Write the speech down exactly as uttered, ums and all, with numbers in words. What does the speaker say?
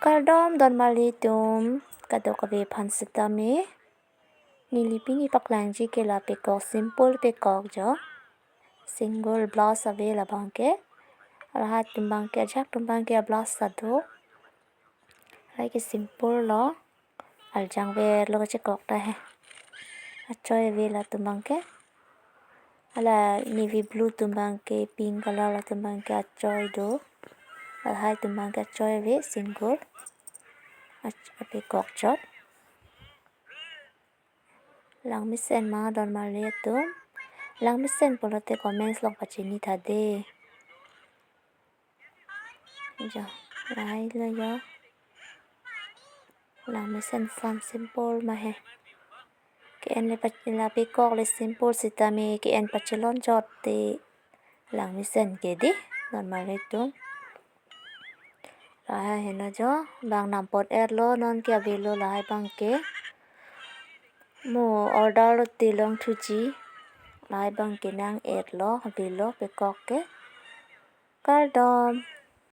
Kardom don marli atum, kadokave aphan sitame. Neli pini paklangji ke la peacock, simple peacock jo. Single blouse ave labang ke. Lahai atum abang ke, ajahak atum abang ke blouse ta do. Lahai ke simple lo. Aljang ver lo kachekok ta he. Achoi ave latum abang ke. Hala navy blue atum abang ke, pink color latum abang ke achoi do. Lahai atum abang ke achoi ave, single. Ach-, apeacock chot. Langmesen ma don marli atum? Langmesen pulote comments along pachini tha de. Jo, lahai lo jo. Langmesen san simple ma he. Ke-en le pach-, la peacock le simple sitame ke-en pachelon chot te langmesen ke di don marli atum. Lahai heno jo, bang nampot-et lo, non ke avelo lahai abang ke. Mo order lote longthuji. Lahai abang ke nang-et lo, avelo peacock ke. Kardom,